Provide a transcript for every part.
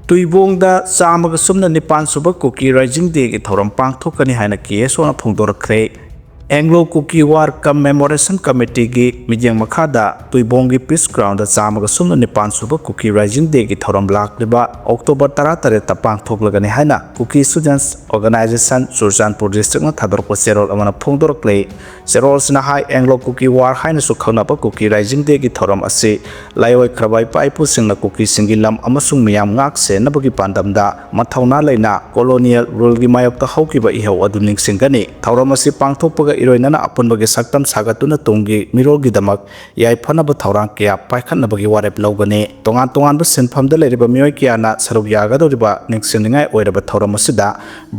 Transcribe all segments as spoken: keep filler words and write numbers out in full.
ꯇꯨꯏꯕꯣꯡꯗ ꯆꯥꯝꯃꯒ ꯁꯨꯞꯅ ꯅꯤꯄꯥꯟ ꯁꯨꯕ ꯀꯨꯀꯤ ꯔꯥꯏꯖꯤꯡ ꯗꯦꯒꯤ ꯊꯧꯔꯝ ꯄꯥꯡꯊꯣꯛꯀꯅꯤ ꯍꯥꯏꯅ ꯀꯦ ꯑꯦꯁ ꯑꯣꯅ ꯐꯣꯡꯗꯣꯔꯛꯈ꯭ꯔꯦ꯫ ꯑꯦꯡꯒ꯭ꯂꯣ ꯀꯨꯀꯤ ꯋꯥꯔ ꯀꯝꯃꯦꯃꯣꯔꯦꯁꯟ ꯀꯃꯤꯇꯤꯒꯤ ꯃꯤꯠꯌꯦꯡ ꯃꯈꯥꯗ ꯇꯨꯏꯕꯣꯡꯒꯤ ꯄꯤꯁ ꯒ꯭ꯔꯥꯎꯟꯗ ꯆꯥꯝꯃꯒ ꯁꯨꯞꯅ ꯅꯤꯄꯥꯟ ꯁꯨꯕ ꯀꯨꯀꯤ ꯔꯥꯏꯖꯤꯡ ꯗꯦꯒꯤ ꯊꯧꯔꯝ ꯂꯥꯛꯂꯤꯕ ꯑꯣꯛꯇꯣꯕꯔ ꯇꯔꯥꯇꯔꯦꯠꯇ ꯄꯥꯡꯊꯣꯛꯂꯒꯅꯤ ꯍꯥꯏꯅ ꯀꯨꯀꯤ ꯁ꯭ꯇꯨꯗꯦꯟꯠꯁ ꯑꯣꯔꯒꯅꯥꯏꯖꯦꯁꯟ ꯆꯨꯔꯆꯥꯟꯄꯨꯔ ꯗꯤꯁꯇ꯭ꯔꯤꯛꯅ ꯊꯥꯗꯣꯔꯛꯄ ꯆꯦꯔꯣꯜ ꯑꯃꯅ ꯐꯣꯡꯗꯣꯔꯛꯂꯤ꯫ ꯆꯦꯔꯣꯜꯁꯤꯅ ꯍꯥꯏ, ꯑꯦꯡꯒ꯭ꯂꯣ ꯀꯨꯀꯤ ꯋꯥꯔ ꯍꯥꯏꯅꯁꯨ ꯈꯪꯅꯕ ꯀꯨꯀꯤ ꯔꯥꯏꯖꯤꯡ ꯗꯦꯒꯤ ꯊꯧꯔꯝ ꯑꯁꯤ ꯂꯥꯏꯑꯣꯏꯈ꯭ꯔꯕ ꯏꯄꯥ ꯏꯄꯨꯁꯤꯡꯅ ꯀꯨꯀꯤꯁꯤꯡꯒꯤ ꯂꯝ ꯑꯃꯁꯨꯡ ꯃꯤꯌꯥꯝ ꯉꯥꯛ ꯁꯦꯟꯅꯕꯒꯤ ꯄꯥꯟꯗꯝꯗ ꯃꯊꯧꯅꯥ ꯂꯩꯅ ꯀꯣꯂꯣꯅꯤꯌꯦꯜ ꯔꯨꯜꯒꯤ ꯃꯥꯌꯣꯛꯇ ꯍꯧꯈꯤꯕ ꯏꯍꯧ ꯑꯗꯨ ꯅꯤꯡꯁꯤꯡꯒꯅꯤ꯫ ꯊꯧꯔꯝ ꯑꯁꯤ ꯄꯥꯡꯊꯣꯛꯄꯒ ꯏꯔꯣꯏꯅꯅ ꯑꯄꯨꯟꯕꯒꯤ ꯁꯛꯇꯝ ꯁꯥꯒꯠꯇꯨꯅ ꯇꯨꯡꯒꯤ ꯃꯤꯔꯣꯜꯒꯤꯗꯃꯛ ꯌꯥꯏꯐꯅꯕ ꯊꯧꯔꯥꯡ ꯀꯌꯥ ꯄꯥꯏꯈꯠꯅꯕꯒꯤ ꯋꯥꯔꯦꯞ ꯂꯧꯒꯅꯤ꯫ ꯇꯣꯉꯥꯟ ꯇꯣꯉꯥꯟꯕ ꯁꯤꯟꯐꯝꯗ ꯂꯩꯔꯤꯕ ꯃꯤꯑꯣꯏ ꯀꯌꯥꯅ ꯁꯔꯨꯛ ꯌꯥꯒꯗꯧꯔꯤꯕ ꯅꯤꯡꯁꯤꯡꯅꯤꯡꯉꯥꯏ ꯑꯣꯏꯔꯕ ꯊꯧꯔꯝ ꯑꯁꯤꯗ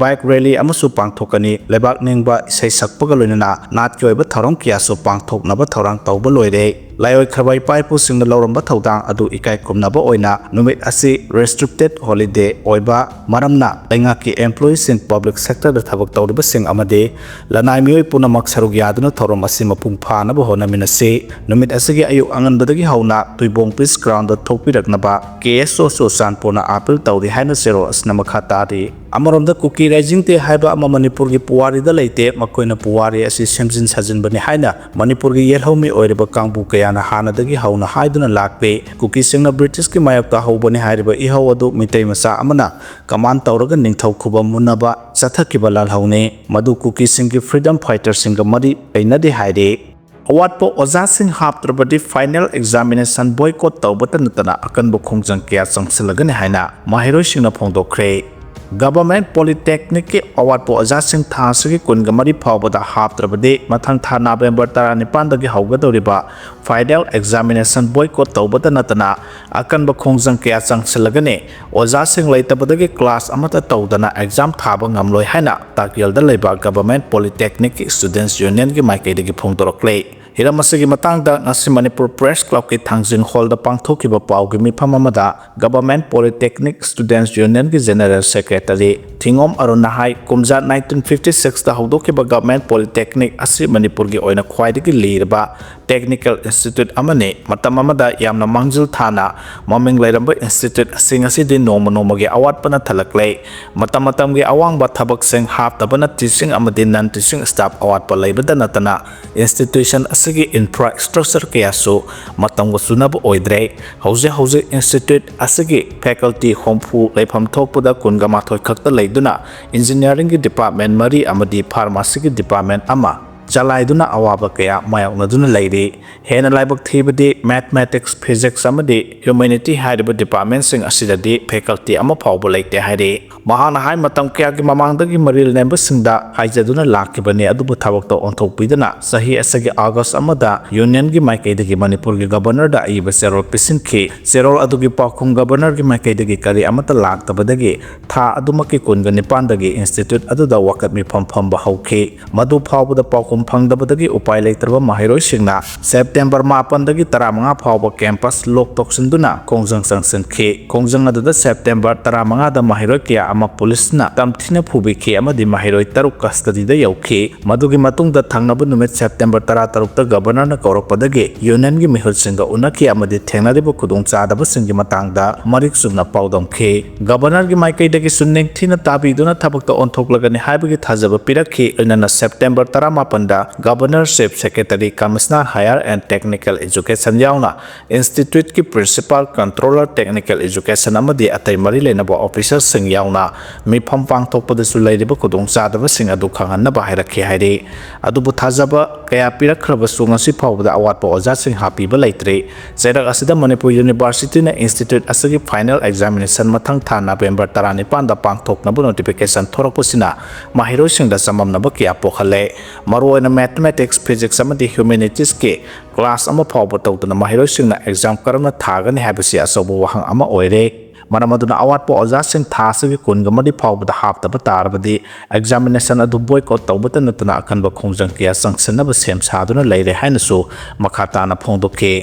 ꯕꯥꯏꯛ ꯔꯦꯂꯤ ꯑꯃꯁꯨ ꯄꯥꯡꯊꯣꯛꯀꯅꯤ꯫ ꯂꯩꯕꯥꯛ ꯅꯤꯡꯕ ꯏꯁꯩ ꯁꯛꯄꯒ ꯂꯣꯏꯅꯅ ꯅꯥꯠꯀꯤ ꯑꯣꯏꯕ ꯊꯧꯔꯝ ꯀꯌꯥꯁꯨ ꯄꯥꯡꯊꯣꯛꯅꯕ ꯊꯧꯔꯥꯡ ꯇꯧꯕ ꯂꯣꯏꯔꯦ꯫ ꯂꯥꯏꯑꯣꯏꯈ꯭ꯔꯕ ꯏꯄꯥ ꯏꯄꯨꯁꯤꯡꯅ ꯂꯧꯔꯝꯕ ꯊꯧꯗꯥꯡ ꯑꯗꯨ ꯏꯀꯥꯏ ꯈꯨꯝꯅꯕ ꯑꯣꯏꯅ ꯅꯨꯃꯤꯠ ꯑꯁꯤ ꯔꯦꯁꯇ꯭ꯔꯤꯛꯇꯦꯗ ꯍꯣꯂꯤꯗꯦ ꯑꯣꯏꯕ ꯃꯔꯝꯅ ꯂꯩꯉꯥꯛꯀꯤ ꯑꯦꯝꯄ꯭ꯂꯣꯌꯤꯁꯤꯡ, ꯄꯕ꯭ꯂꯤꯛ ꯁꯦꯛꯇꯔꯗ ꯊꯕꯛ ꯇꯧꯔꯤꯕꯁꯤꯡ ꯑꯃꯗꯤ ꯂꯅꯥꯏ ꯃꯤꯑꯣꯏ ꯄꯨꯝꯅꯃꯛ ꯁꯔꯨꯛ ꯌꯥꯗꯨꯅ ꯊꯧꯔꯝ ꯑꯁꯤ ꯃꯄꯨꯡ ꯐꯥꯅꯕ ꯍꯣꯠꯅꯃꯤꯟꯅꯁꯤ꯫ ꯅꯨꯃꯤꯠ ꯑꯁꯤꯒꯤ ꯑꯌꯨꯛ ꯑꯉꯟꯕꯗꯒꯤ ꯍꯧꯅ ꯇꯨꯏꯕꯣꯡ ꯄꯤꯁ ꯒ꯭ꯔꯥꯎꯟꯗ ꯊꯣꯛꯄꯤꯔꯛꯅꯕ ꯀꯦ ꯑꯦꯁ ꯑꯣ ꯆꯨꯔꯆꯥꯟꯄꯨꯔꯅ ꯑꯥꯄꯤꯜ ꯇꯧꯔꯤ ꯍꯥꯏꯅ ꯆꯦꯔꯣꯜ ꯑꯁꯤꯅ ꯃꯈꯥ ꯇꯥꯔꯤ꯫ ꯑꯃꯔꯣꯝꯗ ꯀꯨꯀꯤ ꯔꯥꯏꯖꯤꯡ ꯗꯦ ꯍꯥꯏꯕ ꯑꯃ ꯃꯅꯤꯄꯨꯔꯒꯤ ꯄꯨꯋꯥꯔꯤꯗ ꯂꯩꯇꯦ, ꯃꯈꯣꯏꯅ ꯄꯨꯋꯥꯔꯤ ꯑꯁꯤ ꯁꯦꯝꯖꯤꯟ ꯁꯥꯖꯤꯟꯕꯅꯤ ꯍꯥꯏꯅ ꯃꯅꯤꯄꯨꯔꯒꯤ ꯌꯦꯜꯍꯧꯃꯤ ꯑꯣꯏꯔꯤꯕ ꯀꯥꯡꯕꯨ ꯀꯌꯥꯅ ꯍꯥꯟꯅꯗꯒꯤ ꯍꯧꯅ ꯍꯥꯏꯗꯨꯅ ꯂꯥꯛꯂꯤ꯫ ꯀꯨꯀꯤꯁꯤꯡꯅ ꯕ꯭ꯔꯤꯇꯤꯁꯀꯤ ꯃꯥꯌꯣꯛꯇ ꯍꯧꯕꯅꯤ ꯍꯥꯏꯔꯤꯕ ꯏꯍꯧ ꯑꯗꯨ ꯃꯤꯇꯩ ꯃꯆꯥ ꯑꯃꯅ ꯀꯃꯥꯟ ꯇꯧꯔꯒ ꯅꯤꯡꯊꯧ ꯈꯨꯕꯝ ꯃꯨꯟꯅꯕ ꯆꯠꯊꯈꯤꯕ ꯂꯥꯜꯍꯧꯅꯤ꯫ ꯃꯗꯨ ꯀꯨꯀꯤꯁꯤꯡꯒꯤ ꯐ꯭ꯔꯤꯗꯝ ꯐꯥꯏꯇꯔꯁꯤꯡꯒ ꯃꯔꯤ ꯂꯩꯅꯗꯦ ꯍꯥꯏꯔꯤ꯫ ꯑꯋꯥꯠꯄ ꯑꯣꯖꯥꯁꯤꯡ ꯍꯥꯞꯇ꯭ꯔꯕꯗꯤ ꯐꯥꯏꯅꯦꯜ ꯑꯦꯛꯖꯥꯃꯤꯅꯦꯁꯟ ꯕꯣꯏꯀꯣꯠ ꯇꯧꯕꯇ ꯅꯠꯇꯅ ꯑꯀꯟꯕ ꯈꯣꯡꯖꯪ ꯀꯌꯥ ꯆꯪꯁꯤꯜꯂꯒꯅꯤ ꯍꯥꯏꯅ ꯃꯍꯩꯔꯣꯏꯁꯤꯡꯅ ꯐꯣꯡꯗꯣꯛꯈ꯭ꯔꯦ꯫ ꯒꯚꯔꯟꯃꯦꯟꯠ ꯄꯣꯂꯤꯇꯦꯛꯅꯤꯛꯀꯤ ꯑꯋꯥꯠꯄ ꯑꯣꯖꯥꯁꯤꯡ ꯊꯥ ꯑꯁꯤꯒꯤ ꯀꯨꯟꯒ ꯃꯔꯤ ꯐꯥꯎꯕꯗ ꯍꯥꯞꯇ꯭ꯔꯕꯗꯤ ꯃꯊꯪ ꯊꯥ ꯅꯕꯦꯝꯕꯔ ꯇꯔꯥꯅꯤꯄꯥꯟꯗꯒꯤ ꯍꯧꯒꯗꯧꯔꯤꯕ ꯐꯥꯏꯅꯦꯜ ꯑꯦꯛꯖꯥꯃꯤꯅꯦꯁꯟ ꯕꯣꯏꯀꯣꯠ ꯇꯧꯕꯇ ꯅꯠꯇꯅ ꯑꯀꯟꯕ ꯈꯣꯡꯖꯪ ꯀꯌꯥ ꯆꯪꯁꯤꯜꯂꯒꯅꯤ꯫ ꯑꯣꯖꯥꯁꯤꯡ ꯂꯩꯇꯕꯗꯒꯤ ꯀ꯭ꯂꯥꯁ ꯑꯃꯠꯇ ꯇꯧꯗꯅ ꯑꯦꯛꯖꯥꯝ ꯊꯥꯕ ꯉꯝꯂꯣꯏ ꯍꯥꯏꯅ ꯇꯥꯛꯌꯦꯜꯗ ꯂꯩꯕ ꯒꯚꯔꯟꯃꯦꯟꯠ ꯄꯣꯂꯤꯇꯦꯛꯅꯤꯛꯀꯤ ꯁ꯭ꯇꯨꯗꯦꯟꯠꯁ ꯌꯨꯅꯤꯌꯟꯒꯤ ꯃꯥꯏꯀꯩꯗꯒꯤ ꯐꯣꯡꯗꯣꯔꯛꯂꯦ꯫ ꯍꯤꯔꯝ ꯑꯁꯤꯒꯤ ꯃꯇꯥꯡꯗ ꯉꯁꯤ ꯃꯅꯤꯄꯨꯔ ꯄ꯭ꯔꯦꯁ ꯀ꯭ꯂꯕꯀꯤ ꯊꯥꯡꯖꯤꯡ ꯍꯣꯜꯗ ꯄꯥꯡꯊꯣꯛꯈꯤꯕ ꯄꯥꯎꯒꯤ ꯃꯤꯐꯝ ꯑꯃꯗ ꯒꯚꯔꯟꯃꯦꯟꯠ ꯄꯣꯂꯤꯇꯦꯛꯅꯤꯛ ꯁ꯭ꯇꯨꯗꯦꯟꯠꯁ ꯌꯨꯅꯤꯌꯟꯒꯤ ꯖꯦꯅꯔꯦꯜ ꯁꯦꯀ꯭ꯔꯦꯇꯔꯤ ꯊꯤꯉꯣꯝ ꯑꯔꯨꯟꯅ ꯍꯥꯏ, ꯀꯨꯝꯖꯥ ꯅꯥꯏꯟꯇꯤꯟ ꯐꯤꯐꯇꯤ ꯁꯤꯛꯁꯇ ꯍꯧꯗꯣꯛꯈꯤꯕ ꯒꯚꯔꯟꯃꯦꯟꯠ ꯄꯣꯂꯤꯇꯦꯛꯅꯤꯛ ꯑꯁꯤ ꯃꯅꯤꯄꯨꯔꯒꯤ ꯑꯣꯏꯅ ꯈ꯭ꯋꯥꯏꯗꯒꯤ ꯂꯤꯔꯕ Technical Institute ꯑꯃꯅꯤ꯫ ꯃꯇꯝ ꯑꯃꯗ ꯌꯥꯝꯅ ꯃꯥꯡꯖꯤꯜ ꯊꯥꯅ ꯃꯃꯤꯡ ꯂꯩꯔꯝꯕ institute ꯑꯁꯤ ꯉꯁꯤꯗꯤ ꯅꯣꯡꯃ ꯅꯣꯡꯃꯒꯤ ꯑꯋꯥꯠꯄꯅ ꯊꯜꯂꯛꯂꯦ꯫ ꯃꯇꯝ ꯃꯇꯝꯒꯤ ꯑꯋꯥꯡꯕ ꯊꯕꯛꯁꯤꯡ, ꯍꯥꯞꯇꯕꯅ teaching ꯑꯃꯗꯤ non teaching staff ꯑꯋꯥꯠꯄ ꯂꯩꯕꯗ ꯅꯠꯇꯅ institution ꯑꯁꯤꯒꯤ infrastructure ꯀꯌꯥꯁꯨ ꯃꯇꯝꯒ ꯆꯨꯅꯕ ꯑꯣꯏꯗ꯭ꯔꯦ꯫ ꯍꯧꯖꯤꯛ ꯍꯧꯖꯤꯛ institute ꯑꯁꯤꯒꯤ faculty ꯍꯨꯝꯐꯨ ꯂꯩꯐꯝ ꯊꯣꯛꯄꯗ ꯀꯨꯟꯒ ꯃꯥꯊꯣꯏ ꯈꯛꯇ ꯂꯩꯗꯨꯅ engineeringꯒꯤ department ꯃꯔꯤ ꯑꯃꯗꯤ pharmacyꯒꯤ department ꯑꯃ ꯆꯂꯥꯏꯗꯨꯅ ꯑꯋꯥꯕ ꯀꯌꯥ ꯃꯥꯌꯣꯛꯅꯗꯨꯅ ꯂꯩꯔꯤ꯫ ꯍꯦꯟꯅ ꯂꯥꯏꯕꯛ ꯊꯤꯕꯗꯤ mathematics, physics ꯑꯃꯗꯤ humanity ꯍꯥꯏꯔꯤꯕ departmentꯁꯤꯡ ꯑꯁꯤꯗꯗꯤ faculty ꯑꯃ ꯐꯥꯎꯕ ꯂꯩꯇꯦ ꯍꯥꯏꯔꯤ꯫ ꯃꯍꯥꯛꯅ ꯍꯥꯏ, ꯃꯇꯝ ꯀꯌꯥꯒꯤ ꯃꯃꯥꯡꯗꯒꯤ ꯃꯔꯤ ꯂꯩꯅꯕꯁꯤꯡꯗ ꯍꯥꯏꯖꯗꯨꯅ ꯂꯥꯛꯈꯤꯕꯅꯤ, ꯑꯗꯨꯕꯨ ꯊꯕꯛꯇ ꯑꯣꯟꯊꯣꯛꯄꯤꯗꯅ ꯆꯍꯤ ꯑꯁꯤꯒꯤ August ꯑꯃꯗ unionꯒꯤ ꯃꯥꯏꯀꯩꯗꯒꯤ ꯃꯅꯤꯄꯨꯔꯒꯤ governorꯗ ꯑꯏꯕ ꯆꯦꯔꯣꯜ ꯄꯤꯁꯤꯟꯈꯤ꯫ ꯆꯦꯔꯣꯜ ꯑꯗꯨꯒꯤ ꯄꯥꯎꯈꯨꯝ governorꯒꯤ ꯃꯥꯏꯀꯩꯗꯒꯤ ꯀꯔꯤ ꯑꯃꯠꯇ ꯂꯥꯛꯇꯕꯗꯒꯤ ꯊꯥ ꯑꯗꯨꯃꯛꯀꯤ ꯀꯨꯟꯒ ꯅꯤꯄꯥꯟꯗꯒꯤ institute ꯑꯗꯨꯗ ꯋꯥꯀꯠ ꯃꯤꯐꯝ ꯐꯝꯕ ꯍꯧꯈꯤ꯫ ꯃꯗꯨ ꯐꯥꯎꯕꯗ ꯄꯥꯎꯈꯨꯝ ꯐꯪꯗꯕꯗꯒꯤ ꯎꯄꯥꯏ ꯂꯩꯇ꯭ꯔꯕ ꯃꯍꯩꯔꯣꯏꯁꯤꯡꯅ September ꯃꯥꯄꯟꯗꯒꯤ ꯇꯔꯥꯃꯉꯥ ꯐꯥꯎꯕ campus lock ꯇꯧꯁꯤꯟꯗꯨꯅ ꯈꯣꯡꯖꯪ ꯆꯪꯁꯤꯟꯈꯤ꯫ ꯈꯣꯡꯖꯪ ꯑꯗꯨꯗ September ꯇꯔꯥꯃꯉꯥꯗ ꯃꯍꯩꯔꯣꯏ ꯀꯌꯥ ꯑꯃ ꯄꯨꯂꯤꯁꯅ ꯇꯝꯊꯤꯅ ꯐꯨꯕꯤꯈꯤ ꯑꯃꯗꯤ ꯃꯍꯩꯔꯣꯏ ꯇꯔꯨꯛ custodyꯗ ꯌꯧꯈꯤ꯫ ꯃꯗꯨꯒꯤ ꯃꯇꯨꯡꯗ ꯊꯪꯅꯕ ꯅꯨꯃꯤꯠ September ꯇꯔꯥꯇꯔꯨꯛꯇ governorꯅ ꯀꯧꯔꯛꯄꯗꯒꯤ unionꯒꯤ ꯃꯤꯍꯨꯠꯁꯤꯡꯒ ꯎꯅꯈꯤ ꯑꯃꯗꯤ ꯊꯦꯡꯅꯔꯤꯕ ꯈꯨꯗꯣꯡꯆꯥꯗꯕꯁꯤꯡꯒꯤ ꯃꯇꯥꯡꯗ ꯃꯔꯤꯛ ꯆꯨꯝꯅ ꯄꯥꯎꯗꯝꯈꯤ꯫ Governorꯒꯤ ꯃꯥꯏꯀꯩꯗꯒꯤꯁꯨ ꯅꯤꯡꯊꯤꯅ ꯇꯥꯕꯤꯗꯨꯅ ꯊꯕꯛꯇ ꯑꯣꯟꯊꯣꯛꯂꯒꯅꯤ ꯍꯥꯏꯕꯒꯤ ꯊꯥꯖꯕ ꯄꯤꯔꯛꯈꯤ꯫ ꯂꯣꯏꯅꯅ September ꯇꯔꯥꯃꯥꯄꯟꯗ Governor, Chief Secretary, Commissioner, Higher and Technical Education ꯌꯥꯎꯅ instituteꯀꯤ principal, controller, technical education ꯑꯃꯗꯤ ꯑꯇꯩ ꯃꯔꯤ ꯂꯩꯅꯕ officerꯁꯤꯡ ꯌꯥꯎꯅ ꯃꯤꯐꯝ ꯄꯥꯡꯊꯣꯛꯄꯗꯁꯨ ꯂꯩꯔꯤꯕ ꯈꯨꯗꯣꯡꯆꯥꯗꯕꯁꯤꯡ ꯑꯗꯨ ꯈꯪꯍꯟꯅꯕ ꯍꯥꯏꯔꯛꯈꯤ ꯍꯥꯏꯔꯤ꯫ ꯑꯗꯨꯕꯨ ꯊꯥꯖꯕ ꯀꯌꯥ ꯄꯤꯔꯛꯈ꯭ꯔꯕꯁꯨ ꯉꯁꯤ ꯐꯥꯎꯕꯗ ꯑꯋꯥꯠꯄ ꯑꯣꯖꯥꯁꯤꯡ ꯍꯥꯞꯄꯤꯕ ꯂꯩꯇ꯭ꯔꯤ꯫ ꯆꯩꯔꯛ ꯑꯁꯤꯗ ꯃꯅꯤꯄꯨꯔ Universityꯅ institute ꯑꯁꯤꯒꯤ final examination ꯃꯊꯪ ꯊꯥ November ꯇꯔꯥꯅꯤꯄꯥꯟꯗ ꯄꯥꯡꯊꯣꯛꯅꯕ notification ꯊꯣꯔꯛꯄꯁꯤꯅ ꯃꯍꯩꯔꯣꯏꯁꯤꯡꯗ ꯆꯃꯝꯅꯕ ꯀꯌꯥ ꯄꯣꯛꯍꯜꯂꯦ꯫ ꯃꯔꯨꯑꯣꯏꯅ mathematics, physics ꯑꯃꯗꯤ humanities class ꯑꯃ ꯐꯥꯎꯕ ꯇꯧꯗꯅ ꯃꯍꯩꯔꯣꯏꯁꯤꯡꯅ exam ꯀꯔꯝꯅ ꯊꯥꯒꯅꯤ ꯍꯥꯏꯕꯁꯤ ꯑꯆꯧꯕ ꯋꯥꯍꯪ ꯑꯃ ꯑꯣꯏꯔꯦ꯫ ꯃꯔꯝ ꯑꯗꯨꯅ ꯑꯋꯥꯠꯄ ꯑꯣꯖꯥꯁꯤꯡ ꯊꯥ ꯑꯁꯤꯒꯤ ꯀꯨꯟꯒ ꯃꯔꯤ ꯐꯥꯎꯕꯗ ꯍꯥꯞꯇꯕ ꯇꯥꯔꯕꯗꯤ examination ꯑꯗꯨ boycott ꯇꯧꯕꯇ ꯅꯠꯇꯅ ꯑꯀꯟꯕ ꯈꯣꯡꯖꯪ ꯀꯌꯥ ꯆꯪꯁꯤꯟꯅꯕ ꯁꯦꯝ ꯁꯥꯗꯨꯅ ꯂꯩꯔꯦ ꯍꯥꯏꯅꯁꯨ ꯃꯈꯥ ꯇꯥꯅ ꯐꯣꯡꯗꯣꯛꯈꯤ꯫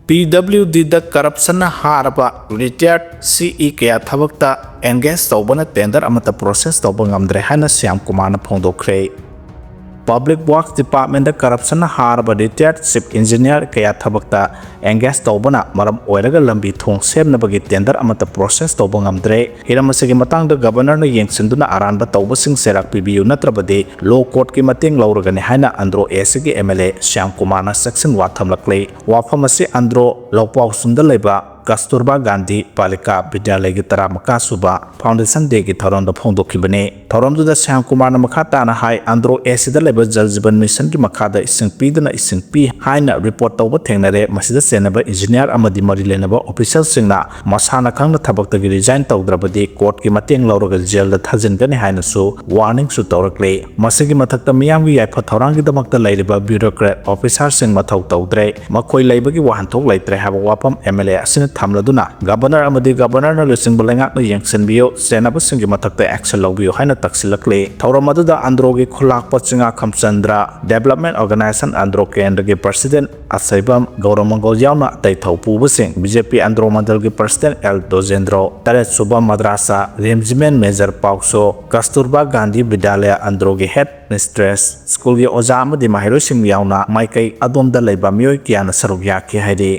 PWDꯗ corruptionꯅ ꯍꯥꯔꯕ retired CE ꯀꯌꯥ ꯊꯕꯛꯇ engage ꯇꯧꯕꯅ tender ꯑꯃꯠꯇ process ꯇꯧꯕ ꯉꯝꯗ꯭ꯔꯦ ꯍꯥꯏꯅ ꯁ꯭ꯌꯥꯝ ꯀꯨꯃꯥꯔꯅ ꯐꯣꯡꯗꯣꯛꯈ꯭ꯔꯦ꯫ Public Works Department ꯗ corruption ꯅ ꯍꯥꯔꯕ retired chief engineer ꯀꯌꯥ ꯊꯕꯛꯇ engage ꯇꯧꯕꯅ ꯃꯔꯝ ꯑꯣꯏꯔꯒ ꯂꯝꯕꯤ ꯊꯣꯡ ꯁꯦꯝꯅꯕꯒꯤ tender ꯑꯃꯠꯇ process ꯇꯧꯕ ꯉꯝꯗ꯭ꯔꯦ꯫ ꯍꯤꯔꯝ ꯑꯁꯤꯒꯤ ꯃꯇꯥꯡꯗ Governor ꯅ ꯌꯦꯡꯁꯤꯟꯗꯨꯅ ꯑꯔꯥꯟꯕ ꯇꯧꯕꯁꯤꯡ ꯆꯩꯔꯥꯛ ꯄꯤꯕꯤꯌꯨ, ꯅꯠꯇ꯭ꯔꯕꯗꯤ law court ꯀꯤ ꯃꯇꯦꯡ ꯂꯧꯔꯒꯅꯤ ꯍꯥꯏꯅ ꯑꯟꯗ꯭ꯔꯣ ꯑꯦꯁ ꯁꯤꯒꯤ M L A ꯁ꯭ꯌꯥꯝ ꯀꯨꯃꯥꯔꯅ ꯆꯦꯛꯁꯤꯟ ꯋꯥ ꯊꯝꯂꯛꯂꯤ꯫ ꯋꯥꯐꯝ ꯑꯁꯤ ꯑꯟꯗ꯭ꯔꯣ ꯂꯧꯄꯥꯎꯁꯨꯝꯗ ꯂꯩꯕ ꯀꯁꯇꯨꯔꯕꯥ ꯒꯥꯟꯙꯤ ꯄꯥꯂꯤꯀꯥ ꯕꯤꯗ꯭ꯌꯥꯂꯌꯒꯤ ꯇꯔꯥꯃꯉꯥꯁꯨꯕ Foundation Day ꯒꯤ ꯊꯧꯔꯝꯗ ꯐꯣꯡꯗꯣꯛꯈꯤꯕꯅꯤ꯫ ꯊꯧꯔꯝꯗꯨꯗ ꯁ꯭ꯌꯥꯝ ꯀꯨꯃꯥꯔꯅ ꯃꯈꯥ ꯇꯥꯅ ꯍꯥꯏ, ꯑꯟꯗ꯭ꯔꯣ ꯑꯦꯁ ꯁꯤꯗ ꯂꯩꯕ ꯖꯜ ꯖꯤꯕꯟ ꯃꯤꯁꯟꯒꯤ ꯃꯈꯥꯗ ꯏꯁꯤꯡ ꯄꯤꯗꯨꯅ ꯏꯁꯤꯡ ꯄꯤ ꯍꯥꯏꯅ report ꯇꯧꯕ ꯊꯦꯡꯅꯔꯦ꯫ ꯃꯁꯤꯗ ꯆꯦꯟꯅꯕ engineer ꯑꯃꯗꯤ ꯃꯔꯤ ꯂꯩꯅꯕ official ꯁꯤꯡꯅ ꯃꯁꯥꯅ ꯈꯪꯅ ꯊꯕꯛꯇꯒꯤ resign ꯇꯧꯗ꯭ꯔꯕꯗꯤ court ꯀꯤ ꯃꯇꯦꯡ ꯂꯧꯔꯒ jail ꯗ ꯊꯥꯖꯤꯟꯒꯅꯤ ꯍꯥꯏꯅꯁꯨ warning ꯁꯨ ꯇꯧꯔꯛꯂꯤ꯫ ꯃꯁꯤꯒꯤ ꯃꯊꯛꯇ ꯃꯤꯌꯥꯝꯒꯤ ꯌꯥꯏꯐ ꯊꯧꯔꯥꯡꯒꯤꯗꯃꯛꯇ ꯂꯩꯔꯤꯕ bureaucrat officer ꯁꯤꯡ ꯃꯊꯧ ꯇꯧꯗ꯭ꯔꯦ, ꯃꯈꯣꯏ ꯂꯩꯕꯒꯤ ꯋꯥꯍꯟꯊꯣꯛ ꯂꯩꯇ꯭ꯔꯦ ꯍꯥꯏꯕ ꯋꯥꯐꯝ M L A ꯑꯁꯤꯅ ꯊꯝꯂꯗꯨꯅ Governor ꯑꯃꯗꯤ Governor ꯅ ꯂꯨꯆꯤꯡꯕ ꯂꯩꯉꯥꯛꯅ ꯌꯦꯡꯁꯤꯟꯕꯤꯌꯨ, ꯆꯦꯟꯅꯕꯁꯤꯡꯒꯤ ꯃꯊꯛꯇ action ꯂꯧꯕꯤꯌꯨ ꯍꯥꯏꯅ ꯇꯛꯁꯤꯜꯂꯛꯂꯤ꯫ ꯊꯧꯔꯝ ꯑꯗꯨꯗ ꯑꯟꯗ꯭ꯔꯣꯒꯤ ꯈꯨꯜꯂꯥꯛꯄ ꯆꯤꯉꯥꯈꯝ ꯆꯟꯗ꯭ꯔ, Development Organization ꯑꯟꯗ꯭ꯔꯣ ꯀꯦꯟꯗ꯭ꯔꯒꯤ President ꯑꯁꯩꯕꯝ ꯒꯧꯔꯃꯪꯒꯣꯜ ꯌꯥꯎꯅ ꯑꯇꯩ ꯊꯧꯄꯨꯕꯁꯤꯡ, B J P Andro ꯃꯟꯗꯜꯒꯤ President L ꯗꯣꯖꯦꯟꯗ꯭ꯔꯣ, ꯇꯔꯦꯠ ꯁꯨꯕ ꯃꯗ꯭ꯔꯥꯁꯥ Regiment Major ꯄꯥꯎꯁꯣ, ꯀꯁꯇꯨꯔꯕꯥ Gandhi ꯕꯤꯗ꯭ꯌꯥꯂꯌ ꯑꯟꯗ꯭ꯔꯣꯒꯤ head mistress, ꯁ꯭ꯀꯨꯜꯒꯤ ꯑꯣꯖꯥ ꯑꯃꯗꯤ ꯃꯍꯩꯔꯣꯏꯁꯤꯡ ꯌꯥꯎꯅ ꯃꯥꯏꯀꯩ ꯑꯗꯣꯝꯗ ꯂꯩꯕ ꯃꯤꯑꯣꯏ ꯀꯌꯥꯅ ꯁꯔꯨꯛ ꯌꯥꯈꯤ ꯍꯥꯏꯔꯤ꯫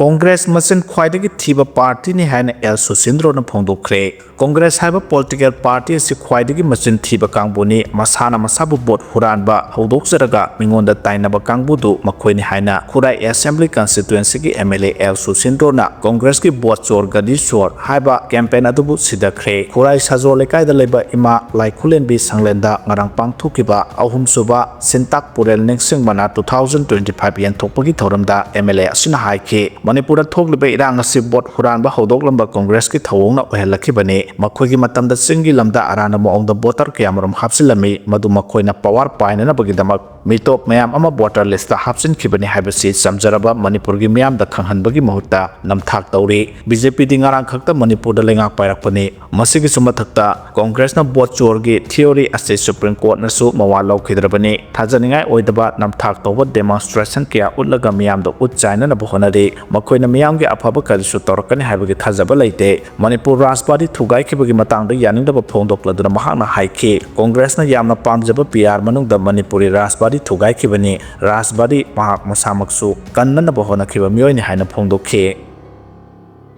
ꯀꯣꯡꯒ꯭ꯔꯦꯁ ꯃꯆꯤꯟ ꯈ꯭ꯋꯥꯏꯗꯒꯤ ꯊꯤꯕ party ꯅꯤ ꯍꯥꯏꯅ ꯑꯦꯜ ꯁꯨꯁꯤꯟꯗ꯭ꯔꯣꯅ ꯐꯣꯡꯗꯣꯛꯈ꯭ꯔꯦ꯫ ꯀꯣꯡꯒ꯭ꯔꯦꯁ ꯍꯥꯏꯕ political party ꯑꯁꯤ ꯈ꯭ꯋꯥꯏꯗꯒꯤ ꯃꯆꯤꯟ ꯊꯤꯕ ꯀꯥꯡꯕꯨꯅꯤ꯫ ꯃꯁꯥꯅ ꯃꯁꯥꯕꯨ vote ꯍꯨꯔꯥꯟꯕ ꯍꯧꯗꯣꯛꯆꯔꯒ ꯃꯤꯉꯣꯟꯗ ꯇꯥꯏꯅꯕ ꯀꯥꯡꯕꯨꯗꯨ ꯃꯈꯣꯏꯅꯤ ꯍꯥꯏꯅ ꯈꯨꯔꯥꯏ Assembly Constituency ꯒꯤ M L A ꯑꯦꯜ ꯁꯨꯁꯤꯟꯗ꯭ꯔꯣꯅ ꯀꯣꯡꯒ꯭ꯔꯦꯁꯀꯤ vote ꯆꯣꯔ ꯒꯗꯤ ꯆꯣꯔ ꯍꯥꯏꯕ campaign ꯑꯗꯨꯕꯨ ꯁꯤꯗꯈ꯭ꯔꯦ꯫ ꯈꯨꯔꯥꯏ ꯁꯥꯖꯣ ꯂꯩꯀꯥꯏꯗ ꯂꯩꯕ ꯏꯃꯥ ꯂꯥꯏꯈꯨꯂꯦꯟꯕꯤ ꯁꯪꯂꯦꯟꯗ ꯉꯔꯥꯡ ꯄꯥꯡꯊꯣꯛꯈꯤꯕ ꯑꯍꯨꯝꯁꯨꯕ ꯁꯤꯟꯇꯥꯛ ꯄꯨꯔꯦꯜ ꯅꯤꯡꯁꯤꯡ ꯃꯅꯥ two thousand twenty five ꯌꯦꯟꯊꯣꯛꯄꯒꯤ ꯊꯧꯔꯝꯗ M L A ꯑꯁꯤꯅ ꯍꯥꯏꯈꯤ, ꯃꯅꯤꯄꯨꯔꯗ ꯊꯣꯛꯂꯤꯕ ꯏꯔꯥꯡ ꯑꯁꯤ vote ꯍꯨꯔꯥꯟꯕ ꯍꯧꯗꯣꯛꯂꯝꯕ ꯀꯣꯡꯒ꯭ꯔꯦꯁꯀꯤ ꯊꯧꯑꯣꯡꯅ ꯑꯣꯏꯍꯜꯂꯛꯈꯤꯕꯅꯤ꯫ ꯃꯈꯣꯏꯒꯤ ꯃꯇꯝꯗ ꯆꯤꯡꯒꯤ ꯂꯝꯗ ꯑꯔꯥꯟꯕ ꯃꯑꯣꯡꯗ voter ꯀꯌꯥꯃꯔꯨꯝ ꯍꯥꯞꯆꯤꯜꯂꯝꯃꯤ, ꯃꯗꯨ ꯃꯈꯣꯏꯅ power ꯄꯥꯏꯅꯅꯕꯒꯤꯗꯃꯛ ꯃꯤꯇꯣꯞ ꯃꯌꯥꯝ ꯑꯃ voter list ꯇ ꯍꯥꯞꯆꯤꯟꯈꯤꯕꯅꯤ ꯍꯥꯏꯕꯁꯤ ꯆꯝꯖꯔꯕ ꯃꯅꯤꯄꯨꯔꯒꯤ ꯃꯤꯌꯥꯝꯗ ꯈꯪꯍꯟꯕꯒꯤ ꯃꯍꯨꯠꯇ ꯅꯝꯊꯥꯛ ꯇꯧꯔꯤ꯫ B J P ꯗꯤ ꯉꯔꯥꯡ ꯈꯛꯇ ꯃꯅꯤꯄꯨꯔꯗ ꯂꯩꯉꯥꯛ ꯄꯥꯏꯔꯛꯄꯅꯤ꯫ ꯃꯁꯤꯒꯤꯁꯨ ꯃꯊꯛꯇ ꯀꯣꯡꯒ꯭ꯔꯦꯁꯅ vote ꯆꯣꯔꯒꯤ theory ꯑꯁꯤ Supreme Court ꯅꯁꯨ ꯃꯋꯥ ꯂꯧꯈꯤꯗ꯭ꯔꯕꯅꯤ꯫ ꯊꯥꯖꯅꯤꯡꯉꯥꯏ ꯑꯣꯏꯗꯕ ꯅꯝꯊꯥꯛ ꯇꯧꯕ demonstration ꯀꯌꯥ ꯎꯠꯂꯒ ꯃꯤꯌꯥꯝꯗ ꯎꯠ ꯆꯥꯏꯅꯅꯕ ꯍꯣꯠꯅꯔꯤ꯫ ꯃꯈꯣꯏꯅ ꯃꯤꯌꯥꯝꯒꯤ ꯑꯐꯕ ꯀꯔꯤꯁꯨ ꯇꯧꯔꯛꯀꯅꯤ ꯍꯥꯏꯕꯒꯤ ꯊꯥꯖꯕ ꯂꯩꯇꯦ꯫ ꯃꯅꯤꯄꯨꯔ ꯔꯥꯖꯕꯥꯗꯤ ꯊꯨꯒꯥꯏꯈꯤꯕꯒꯤ ꯃꯇꯥꯡꯗ ꯌꯥꯅꯤꯡꯗꯕ ꯐꯣꯡꯗꯣꯛꯂꯗꯨꯅ ꯃꯍꯥꯛꯅ ꯍꯥꯏꯈꯤ, ꯀꯣꯡꯒ꯭ꯔꯦꯁꯅ ꯌꯥꯝꯅ ꯄꯥꯝꯖꯕ ꯄꯤ ꯑꯥꯔ ꯃꯅꯨꯡꯗ ꯃꯅꯤꯄꯨꯔꯤ ꯔꯥꯖꯕꯥꯗꯤ ꯊꯨꯒꯥꯏꯈꯤꯕꯅꯤ꯫ ꯔꯥꯖꯕꯥꯗꯤ ꯃꯍꯥꯛ ꯃꯁꯥꯃꯛꯁꯨ ꯀꯟꯅꯅꯕ ꯍꯣꯠꯅꯈꯤꯕ ꯃꯤꯑꯣꯏꯅꯤ ꯍꯥꯏꯅ ꯐꯣꯡꯗꯣꯛꯈꯤ꯫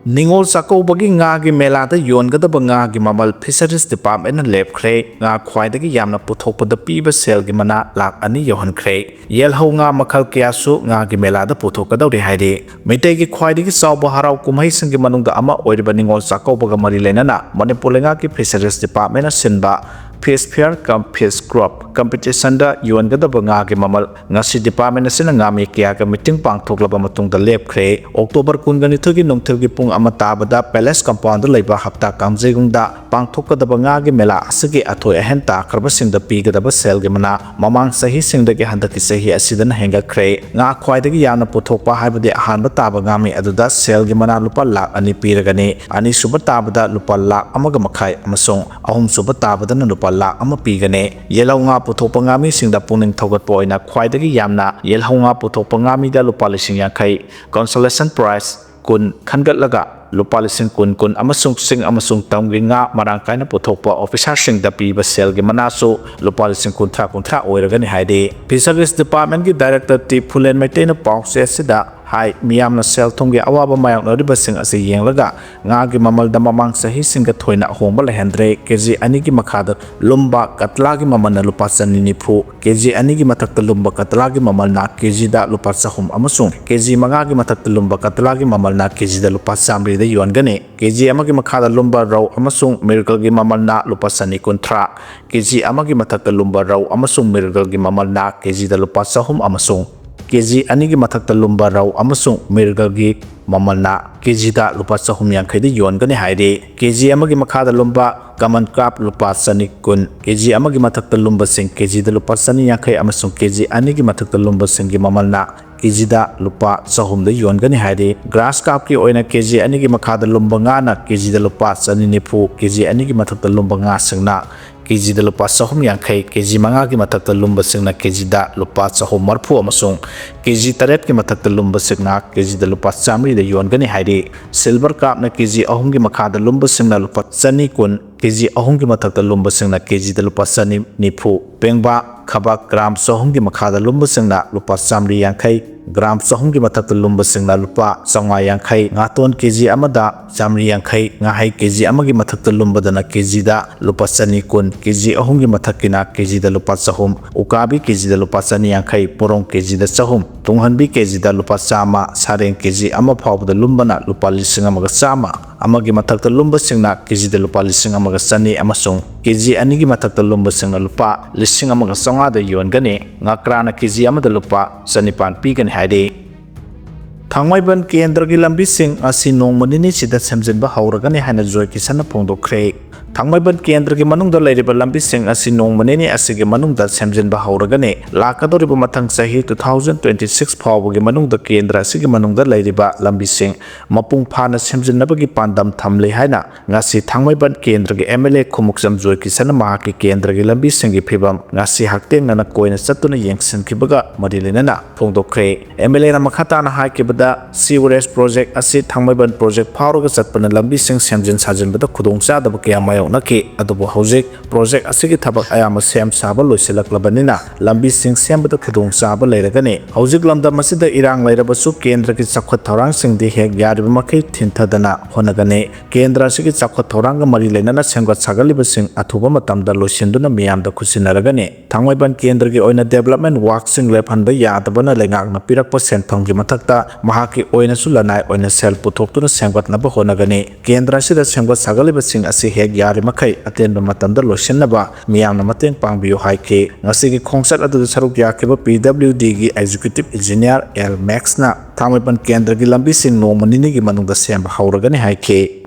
ꯅꯤꯉꯣꯜ ꯆꯥꯛꯀꯧꯕꯒꯤ ꯉꯥꯒꯤ ꯃꯦꯂꯥꯗ ꯌꯣꯟꯒꯗꯕ ꯉꯥꯒꯤ ꯃꯃꯜ Fisheries Department ꯅ ꯂꯦꯞꯈ꯭ꯔꯦ꯫ ꯉꯥ ꯈ꯭ꯋꯥꯏꯗꯒꯤ ꯌꯥꯝꯅ ꯄꯨꯊꯣꯛꯄꯗ ꯄꯤꯕ ꯁꯦꯜꯒꯤ ꯃꯅꯥ ꯂꯥꯈ ꯑꯅꯤ ꯌꯧꯍꯟꯈ꯭ꯔꯦ꯫ ꯌꯦꯜꯍꯧ ꯉꯥ ꯃꯈꯜ ꯀꯌꯥꯁꯨ ꯉꯥꯒꯤ ꯃꯦꯂꯥꯗ ꯄꯨꯊꯣꯛꯀꯗꯧꯔꯤ ꯍꯥꯏꯔꯤ꯫ ꯃꯩꯇꯩꯒꯤ ꯈ꯭ꯋꯥꯏꯗꯒꯤ ꯆꯥꯎꯕ ꯍꯔꯥꯎ ꯀꯨꯝꯍꯩꯁꯤꯡꯒꯤ ꯃꯅꯨꯡꯗ ꯑꯃ ꯑꯣꯏꯔꯤꯕ ꯅꯤꯉꯣꯜ ꯆꯥꯛꯀꯧꯕꯒ ꯃꯔꯤ ꯂꯩꯅꯅ ꯃꯅꯤꯄꯨꯔ ꯂꯩꯉꯥꯛꯀꯤ Fisheries Department ꯅ ꯁꯤꯟꯕ Fish Fair cum Fish Crop Competition ꯗ ꯌꯣꯟꯒꯗꯕ ꯉꯥꯒꯤ ꯃꯃꯜ ꯉꯁꯤ department ꯑꯁꯤꯅ ꯉꯥꯃꯤ ꯀꯌꯥꯒ meeting ꯄꯥꯡꯊꯣꯛꯂꯕ ꯃꯇꯨꯡꯗ ꯂꯦꯞꯈ꯭ꯔꯦ꯫ ꯑꯣꯛꯇꯣꯕꯔ ꯀꯨꯟꯒ ꯅꯤꯊꯣꯏꯒꯤ ꯅꯨꯡꯊꯤꯜꯒꯤ ꯄꯨꯡ ꯑꯃ ꯇꯥꯕꯗ Palace Compound ꯗ ꯂꯩꯕ ꯍꯞꯇꯥ ꯀꯥꯡꯖꯩꯕꯨꯡꯗ ꯄꯥꯡꯊꯣꯛꯀꯗꯕ ꯉꯥꯒꯤ ꯃꯦꯂꯥ ꯑꯁꯤꯒꯤ ꯑꯊꯣꯏ ꯑꯍꯦꯟ ꯇꯥꯈ꯭ꯔꯕꯁꯤꯡꯗ ꯄꯤꯒꯗꯕ ꯁꯦꯜꯒꯤ ꯃꯅꯥ ꯃꯃꯥꯡ ꯆꯍꯤꯁꯤꯡꯗꯒꯤ ꯍꯟꯗꯛꯀꯤ ꯆꯍꯤ ꯑꯁꯤꯗꯅ ꯍꯦꯟꯒꯠꯈ꯭ꯔꯦ꯫ ꯉꯥ ꯈ꯭ꯋꯥꯏꯗꯒꯤ ꯌꯥꯝꯅ ꯄꯨꯊꯣꯛꯄ ꯍꯥꯏꯕꯗꯤ ꯑꯍꯥꯟꯕ ꯇꯥꯕ ꯉꯥꯃꯤ ꯑꯗꯨꯗ ꯁꯦꯜꯒꯤ ꯃꯅꯥ ꯂꯨꯄꯥ ꯂꯥꯈ ꯑꯅꯤ ꯄꯤꯔꯒꯅꯤ, ꯑꯅꯤꯁꯨꯕ ꯇꯥꯕꯗ ꯂꯨꯄꯥ ꯂꯥꯈ ꯑꯃꯒ ꯃꯈꯥꯏ ꯑꯃꯁꯨꯡ ꯑꯍꯨꯝꯁꯨꯕ ꯇꯥꯕꯗꯅ ꯂꯨꯄꯥ ꯂꯥꯈ ꯑꯃ ꯄꯤꯒꯅꯤ꯫ ꯌꯦꯜꯍꯧ ꯉꯥ ꯄꯨꯊꯣꯛꯄ ꯉꯥꯃꯤꯁꯤꯡꯗ ꯄꯨꯛꯅꯤꯡ ꯊꯧꯒꯠꯄ ꯑꯣꯏꯅ ꯈ꯭ꯋꯥꯏꯗꯒꯤ ꯌꯥꯝꯅ ꯌꯦꯜꯍꯧ ꯉꯥ ꯄꯨꯊꯣꯛꯄ ꯉꯥꯃꯤꯗ ꯂꯨꯄꯥ ꯂꯤꯁꯤꯡ ꯌꯥꯡꯈꯩ, consolation prize ꯀꯨꯟ ꯈꯟꯒꯠꯂꯒ ꯂꯨꯄꯥ ꯂꯤꯁꯤꯡ ꯀꯨꯟ, ꯀꯨꯟ ꯑꯃꯁꯨꯡ ꯆꯤꯡ ꯑꯃꯁꯨꯡ ꯇꯝꯒꯤ ꯉꯥ ꯃꯔꯥꯡ ꯀꯥꯏꯅ ꯄꯨꯊꯣꯛꯄ officer ꯁꯤꯡꯗ ꯄꯤꯕ ꯁꯦꯜꯒꯤ ꯃꯅꯥꯁꯨ ꯂꯨꯄꯥ ꯂꯤꯁꯤꯡ ꯀꯨꯟꯊ꯭ꯔꯥ, ꯀꯨꯟꯊ꯭ꯔꯥ ꯑꯣꯏꯔꯒꯅꯤ ꯍꯥꯏꯔꯤ꯫ Fisheries Department ꯀꯤ director ꯇꯤ ꯐꯨꯂꯦꯟ ꯃꯩꯇꯩꯅ ꯄꯥꯎꯆꯦ ꯑꯁꯤꯗ ꯍꯥꯏ, ꯃꯤꯌꯥꯝꯅ ꯁꯦꯜ ꯊꯨꯝꯒꯤ ꯑꯋꯥꯕ ꯃꯥꯌꯣꯛꯅꯔꯤꯕꯁꯤꯡ ꯑꯁꯤ ꯌꯦꯡꯂꯒ ꯉꯥꯒꯤ ꯃꯃꯜꯗ ꯃꯃꯥꯡ ꯆꯍꯤꯁꯤꯡꯒ ꯊꯣꯏꯅ ꯑꯍꯣꯡꯕ ꯂꯩꯍꯟꯗ꯭ꯔꯦ꯫ ꯀꯦ ꯖꯤ ꯑꯅꯤꯒꯤ ꯃꯈꯥꯗ ꯂꯨꯝꯕ ꯀꯇꯂꯥꯒꯤ ꯃꯃꯜꯅ ꯂꯨꯄꯥ ꯆꯅꯤ ꯅꯤꯐꯨ, ꯀꯦ ꯖꯤ ꯑꯅꯤꯒꯤ ꯃꯊꯛꯇ ꯂꯨꯝꯕ ꯀꯇꯂꯥꯒꯤ ꯃꯃꯜꯅ ꯀꯦ ꯖꯤꯗ ꯂꯨꯄꯥ ꯆꯍꯨꯝ ꯑꯃꯁꯨꯡ ꯀꯦ ꯖꯤ ꯃꯉꯥꯒꯤ ꯃꯊꯛꯇ ꯂꯨꯝꯕ ꯀꯇꯂꯥꯒꯤ ꯃꯃꯜꯅ ꯀꯦ ꯖꯤꯗ ꯂꯨꯄꯥ ꯆꯥꯃꯔꯤꯗ ꯌꯣꯟꯒꯅꯤ꯫ ꯀꯦ ꯖꯤ ꯑꯃꯒꯤ ꯃꯈꯥꯗ ꯂꯨꯝꯕ ꯔꯧ ꯑꯃꯁꯨꯡ ꯃꯤꯔꯒꯜꯒꯤ ꯃꯃꯜꯅ ꯂꯨꯄꯥ ꯆꯅꯤ ꯀꯨꯟꯊ꯭ꯔꯥ, ꯀꯦ ꯖꯤ ꯑꯃꯒꯤ ꯃꯊꯛꯇ ꯂꯨꯝꯕ ꯔꯧ ꯑꯃꯁꯨꯡ ꯃꯤꯔꯒꯜꯒꯤ ꯃꯃꯜꯅ ꯀꯦ ꯖꯤꯗ ꯂꯨꯄꯥ ꯆꯍꯨꯝ ꯑꯃꯁꯨꯡ ꯀꯦ ꯖꯤ ꯑꯅꯤꯒꯤ ꯃꯊꯛꯇ ꯂꯨꯝꯕ ꯔꯧ ꯑꯃꯁꯨꯡ ꯃꯤꯔꯒꯜꯒꯤ ꯃꯃꯜꯅ ꯀꯦ ꯖꯤꯗ ꯂꯨꯄꯥ ꯆꯍꯨꯝ ꯌꯥꯡꯈꯩꯗ ꯌꯣꯟꯒꯅꯤ ꯍꯥꯏꯔꯤ꯫ ꯀꯦ ꯖꯤ ꯑꯃꯒꯤ ꯃꯈꯥꯗ ꯂꯨꯝꯕ common carp ꯂꯨꯄꯥ ꯆꯅꯤ ꯀꯨꯟ, ꯀꯦ ꯖꯤ ꯑꯃꯒꯤ ꯃꯊꯛꯇ ꯂꯨꯝꯕꯁꯤꯡ ꯀꯦ ꯖꯤꯗ ꯂꯨꯄꯥ ꯆꯅꯤ ꯌꯥꯡꯈꯩ ꯑꯃꯁꯨꯡ ꯀꯦ ꯖꯤ ꯑꯅꯤꯒꯤ ꯃꯊꯛꯇ ꯂꯨꯝꯕꯁꯤꯡꯒꯤ ꯃꯃꯜꯅ ꯀꯦ ꯖꯤꯗ ꯂꯨꯄꯥ ꯆꯍꯨꯝꯗ ꯌꯣꯟꯒꯅꯤ ꯍꯥꯏꯔꯤ꯫ Grass carp ꯀꯤ ꯑꯣꯏꯅ ꯀꯦ ꯖꯤ ꯑꯅꯤꯒꯤ ꯃꯈꯥꯗ ꯂꯨꯝꯕ ꯉꯥꯅ ꯀꯦ ꯖꯤꯗ ꯂꯨꯄꯥ ꯆꯅꯤ ꯅꯤꯐꯨ, ꯀꯦ ꯖꯤ ꯑꯅꯤꯒꯤ ꯃꯊꯛꯇ ꯂꯨꯝꯕ ꯉꯥꯁꯤꯡꯅ ꯀꯦꯖꯤꯗ ꯂꯨꯄꯥ ꯆꯍꯨꯝ ꯌꯥꯡꯈꯩ, ꯀꯦꯖꯤ ꯃꯉꯥꯒꯤ ꯃꯊꯛꯇ ꯂꯨꯝꯕꯁꯤꯡꯅ ꯀꯦꯖꯤꯗ ꯂꯨꯄꯥ ꯆꯍꯨꯝ ꯃꯔꯤꯐꯨ ꯑꯃꯁꯨꯡ ꯀꯦꯖꯤ ꯇꯔꯦꯠꯀꯤ ꯃꯊꯛꯇ ꯂꯨꯝꯕꯁꯤꯡꯅ ꯀꯦꯖꯤꯗ ꯂꯨꯄꯥ ꯆꯥꯃꯔꯤꯗ ꯌꯣꯟꯒꯅꯤ ꯍꯥꯏꯔꯤ꯫ ꯁꯤꯜꯚꯔ ꯀꯥꯞꯅ ꯀꯦꯖꯤ ꯑꯍꯨꯝꯒꯤ ꯃꯈꯥꯗ ꯂꯨꯝꯕꯁꯤꯡꯅ ꯂꯨꯄꯥ ꯆꯅꯤ ꯀꯨꯟ, ꯀꯦꯖꯤ ꯑꯍꯨꯝꯒꯤ ꯃꯊꯛꯇ ꯂꯨꯝꯕꯁꯤꯡꯅ ꯀꯦꯖꯤꯗ ꯂꯨꯄꯥ ꯆꯅꯤ ꯅꯤꯐꯨ, ꯄꯦꯡꯕꯥ ꯈꯕꯥꯛ ꯒ꯭ꯔꯥꯝ ꯆꯍꯨꯝꯒꯤ ꯃꯈꯥꯗ ꯂꯨꯝꯕꯁꯤꯡꯅ ꯂꯨꯄꯥ ꯆꯥꯃꯔꯤ ꯌꯥꯡꯈꯩ, ꯒ꯭ꯔꯥꯝ ꯆꯍꯨꯝꯒꯤ ꯃꯊꯛꯇ ꯂꯨꯝꯕꯁꯤꯡꯅ ꯂꯨꯄꯥ ꯆꯥꯃꯉꯥ ꯌꯥꯡꯈꯩ, ꯉꯥꯇꯣꯟ ꯀꯦꯖꯤ ꯑꯃꯗ ꯆꯥꯃꯔꯤ ꯌꯥꯡꯈꯩ, ꯉꯥꯍꯩ ꯀꯦꯖꯤ ꯑꯃꯒꯤ ꯃꯊꯛꯇ ꯂꯨꯝꯕꯗꯅ ꯀꯦꯖꯤꯗ ꯂꯨꯄꯥ ꯆꯅꯤ ꯀꯨꯟ, ꯀꯦꯖꯤ ꯑꯍꯨꯝꯒꯤ ꯃꯊꯛꯀꯤꯅ ꯀꯦꯖꯤꯗ ꯂꯨꯄꯥ ꯆꯍꯨꯝ, ꯎꯀꯥꯕꯤ ꯀꯦꯖꯤꯗ ꯂꯨꯄꯥ ꯆꯅꯤ ꯌꯥꯡꯈꯩ, ꯄꯣꯔꯣꯡ ꯀꯦꯖꯤꯗ ꯆꯍꯨꯝ, ꯇꯨꯡꯍꯟꯕꯤ ꯀꯦꯖꯤꯗ ꯂꯨꯄꯥ ꯆꯥꯝꯃ, ꯁꯥꯔꯦꯡ ꯀꯦꯖꯤ ꯑꯃ ꯐꯥꯎꯕꯗ ꯂꯨꯝꯕꯅ ꯂꯨꯄꯥ ꯂꯤꯁꯤꯡ ꯑꯃꯒ ꯆꯥꯝꯃ, ꯑꯃꯒꯤ ꯃꯊꯛꯇ ꯂꯨꯝꯕꯁꯤꯡꯅ ꯀꯦꯖꯤꯗ ꯂꯨꯄꯥ ꯂꯤꯁꯤꯡ ꯑꯃꯒ ꯆꯅꯤ ꯑꯃꯁꯨꯡ ꯀꯦꯖꯤ ꯑꯅꯤꯒꯤ ꯃꯊꯛꯇ ꯂꯨꯝꯕꯁꯤꯡꯅ ꯂꯨꯄꯥ ꯂꯤꯁꯤꯡ ꯑꯃꯒ ꯆꯥꯝꯃꯉꯥꯗ ꯌꯣꯟꯒꯅꯤ꯫ ꯉꯀ꯭ꯔꯥꯅ ꯀꯦꯖꯤ ꯑꯃꯗ ꯂꯨꯄꯥ ꯆꯅꯤꯄꯥꯟ ꯄꯤꯒꯅꯤ ꯍꯥꯏꯔꯤ꯫ ꯊꯥꯡꯃꯩꯕꯟ ꯀꯦꯟꯗ꯭ꯔꯒꯤ ꯂꯝꯕꯤꯁꯤꯡ ꯑꯁꯤ ꯅꯣꯡꯃ ꯅꯤꯅꯤꯁꯤꯗ ꯁꯦꯝꯖꯤꯟꯕ ꯍꯧꯔꯒꯅꯤ ꯍꯥꯏꯅ ꯖꯣꯏ ꯀꯤꯁꯟꯅ ꯐꯣꯡꯗꯣꯛꯈ꯭ꯔꯦ꯫ ꯊꯥꯡꯃꯩꯕꯟ ꯀꯦꯟꯗ꯭ꯔꯒꯤ ꯃꯅꯨꯡꯗ ꯂꯩꯔꯤꯕ ꯂꯝꯕꯤꯁꯤꯡ ꯑꯁꯤ ꯅꯣꯡꯃ ꯅꯤꯅꯤ ꯑꯁꯤꯒꯤ ꯃꯅꯨꯡꯗ ꯁꯦꯝꯖꯤꯟꯕ ꯍꯧꯔꯒꯅꯤ꯫ ꯂꯥꯛꯀꯗꯧꯔꯤꯕ ꯃꯊꯪ ꯆꯍꯤ two thousand twenty six ꯐꯥꯎꯕꯒꯤ ꯃꯅꯨꯡꯗ ꯀꯦꯟꯗ꯭ꯔ ꯑꯁꯤꯒꯤ ꯃꯅꯨꯡꯗ ꯂꯩꯔꯤꯕ ꯂꯝꯕꯤꯁꯤꯡ ꯃꯄꯨꯡ ꯐꯥꯅ ꯁꯦꯝꯖꯤꯟꯅꯕꯒꯤ ꯄꯥꯟꯗꯝ ꯊꯝꯂꯤ ꯍꯥꯏꯅ ꯉꯁꯤ ꯊꯥꯡꯃꯩꯕꯟ ꯀꯦꯟꯗ꯭ꯔꯒꯤ M L A ꯈꯨꯃꯨꯛꯆꯝ ꯖꯣꯏ ꯀꯤꯁꯟꯅ ꯃꯍꯥꯛꯀꯤ ꯀꯦꯟꯗ꯭ꯔꯒꯤ ꯂꯝꯕꯤꯁꯤꯡꯒꯤ ꯐꯤꯕꯝ ꯉꯁꯤ ꯍꯛꯊꯦꯡꯅꯅ ꯀꯣꯏꯅ ꯆꯠꯇꯨꯅ ꯌꯦꯡꯁꯤꯟꯈꯤꯕꯒ ꯃꯔꯤ ꯂꯩꯅꯅ ꯐꯣꯡꯗꯣꯛꯈ꯭ꯔꯦ꯫ M L A ꯅ ꯃꯈꯥ ꯇꯥꯅ ꯍꯥꯏꯈꯤꯕꯗ, sewerage project ꯑꯁꯤ ꯊꯥꯡꯃꯩꯕꯟ project ꯐꯥꯎꯔꯒ ꯆꯠꯄꯅ ꯂꯝꯕꯤꯁꯤꯡ ꯁꯦꯝꯖꯤꯟ ꯁꯥꯖꯤꯟꯕꯗ ꯈꯨꯗꯣꯡꯆꯥꯗꯕ ꯀꯌꯥ ꯃꯥꯌꯣꯛꯅꯈꯤ, ꯑꯗꯨꯕꯨ ꯍꯧꯖꯤꯛ project ꯑꯁꯤꯒꯤ ꯊꯕꯛ ꯑꯌꯥꯝꯕ ꯁꯦꯝ ꯁꯥꯕ ꯂꯣꯏꯁꯤꯜꯂꯛꯂꯕꯅꯤꯅ ꯂꯝꯕꯤꯁꯤꯡ ꯁꯦꯝꯕꯗ ꯈꯨꯗꯣꯡꯆꯥꯕ ꯂꯩꯔꯒꯅꯤ꯫ ꯍꯧꯖꯤꯛ ꯂꯝꯗꯝ ꯑꯁꯤꯗ ꯏꯔꯥꯡ ꯂꯩꯔꯕꯁꯨ ꯀꯦꯟꯗ꯭ꯔꯒꯤ ꯆꯥꯎꯈꯠ ꯊꯧꯔꯥꯡꯁꯤꯡꯗꯤ ꯍꯦꯛ ꯌꯥꯔꯤꯕ ꯃꯈꯩ ꯊꯤꯟꯊꯗꯅ ꯍꯣꯠꯅꯒꯅꯤ꯫ ꯀꯦꯟꯗ꯭ꯔ ꯑꯁꯤꯒꯤ ꯆꯥꯎꯈꯠ ꯊꯧꯔꯥꯡꯒ ꯃꯔꯤ ꯂꯩꯅꯅ ꯁꯦꯝꯒꯠ ꯁꯥꯒꯠꯂꯤꯕꯁꯤꯡ ꯑꯊꯨꯕ ꯃꯇꯝꯗ ꯂꯣꯏꯁꯤꯟꯗꯨꯅ ꯃꯤꯌꯥꯝꯗ ꯈꯨꯠꯁꯤꯟꯅꯔꯒꯅꯤ꯫ ꯊꯥꯡꯃꯩꯕꯟ ꯀꯦꯟꯗ꯭ꯔꯒꯤ ꯑꯣꯏꯅ development work ꯁꯤꯡ ꯂꯦꯞꯍꯟꯕ ꯌꯥꯗꯕꯅ ꯂꯩꯉꯥꯛꯅ ꯄꯤꯔꯛꯄ ꯁꯦꯟꯐꯝꯒꯤ ꯃꯊꯛꯇ ꯃꯍꯥꯛꯀꯤ ꯑꯣꯏꯅꯁꯨ ꯂꯅꯥꯏ ꯑꯣꯏꯅ ꯁꯦꯜ ꯄꯨꯊꯣꯛꯇꯨꯅ ꯁꯦꯝꯒꯠꯅꯕ ꯍꯣꯠꯅꯒꯅꯤ꯫ ꯀꯦꯟꯗ꯭ꯔ ꯑꯁꯤꯗ ꯁꯦꯝꯒꯠ ꯁꯥꯒꯠꯂꯤꯕꯁꯤꯡ ꯑꯁꯤ ꯍꯦꯛ ꯌꯥꯔꯤꯃꯈꯩ ꯑꯇꯦꯟꯕ ꯃꯇꯝꯗ ꯂꯣꯏꯁꯤꯟꯅꯕ ꯃꯤꯌꯥꯝꯅ ꯃꯇꯦꯡ ꯄꯥꯡꯕꯤꯌꯨ ꯍꯥꯏꯈꯤ꯫ ꯉꯁꯤꯒꯤ ꯈꯣꯡꯆꯠ ꯑꯗꯨꯗ ꯁꯔꯨꯛ ꯌꯥꯈꯤꯕ P W D ꯒꯤ executive engineer L Max ꯅ ꯊꯥꯡꯃꯩꯕꯟ ꯀꯦꯟꯗ꯭ꯔꯒꯤ ꯂꯝꯕꯤꯁꯤꯡ ꯅꯣꯡꯃ ꯅꯤꯅꯤꯒꯤ ꯃꯅꯨꯡꯗ ꯁꯦꯝꯕ ꯍꯧꯔꯒꯅꯤ ꯍꯥꯏꯈꯤ꯫